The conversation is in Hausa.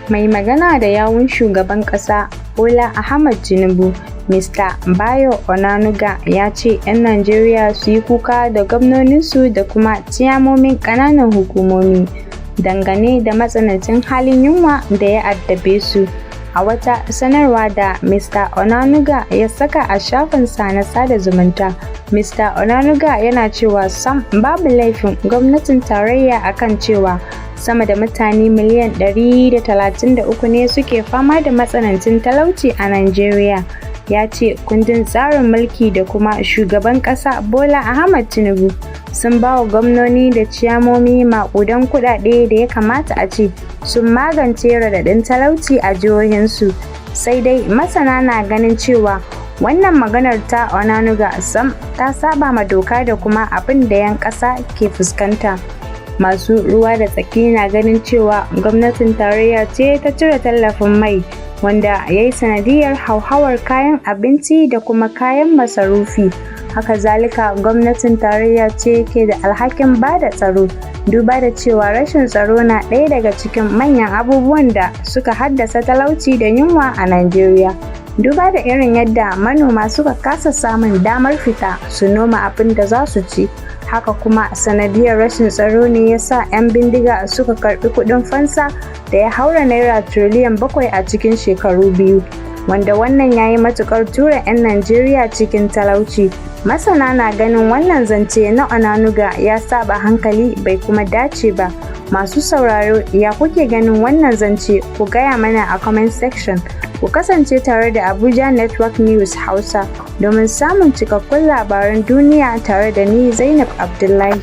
Mai magana da yawun shugaban ƙasa Bola Ahmad Tinubu, Mr. Bayo Onanuga, ya ce 'yan Najeriya su yi kuka da gwamnoninsu da kuma ciyamomin ƙananan hukumomi dangane da matsanancin halin yunwa da ya addabe su. A wata sanarwa da Mr. Onanuga ya saka a shafinsa na sada zumunta, Mr. Onanuga yana cewa sam babu laifin gwamnatin tarayya akan cewa sama da mutane miliyan 133 ne suke fama da matsanancin talauci a Najeriya. Ya ce kundin tsarin mulki da kuma shugaban ƙasa Bola Ahmad Tinubu sun ba wa gwamnoni da ciyamomi maƙudan kuɗaɗe da ya kamata a ce sun magance raɗaɗin talauci a jihohinsu. Sai dai masana na ganin cewa wannan maganar ta Onanuga sam ta saba ma doka da kuma abin da 'yan ƙasa ke fuskanta. Masu ruwa da tsaki na ganin cewa gwamnatin tarayya ce ta cire tallafin mai, wanda ya yi sanadiyar hauhawar kayan abinci da kuma kayan masarufi. Haka zalika, gwamnatin tarayya ce ke da alhakin ba da tsaro, duba da cewa rashin tsaro na ɗaya daga cikin manyan abubuwan da suka haddasa talauci da yunwa a Najeriya. Duba da irin yadda manoma suka kasa samun damar fita su noma abin da za su ci. Haka kuma sanadiyar rashin tsaro ne ya sa 'yan bindiga suka karɓi kuɗin fansa da ya haura naira tiriliyan 7 a cikin shekaru 2, wanda wannan ya yi matuƙar tura 'yan Najeriya cikin talauci. Masana na ganin wannan zance na Onanuga ya saba hankali, bai kuma dace ba. Masu sauraro, ya kuke ganin wannan zance? Ku gaya mana a comment section. Ku kasance tare da Abuja Network News Hausa domin samun cikakkun labaran duniya tare da ni, Zainab Abdullahi.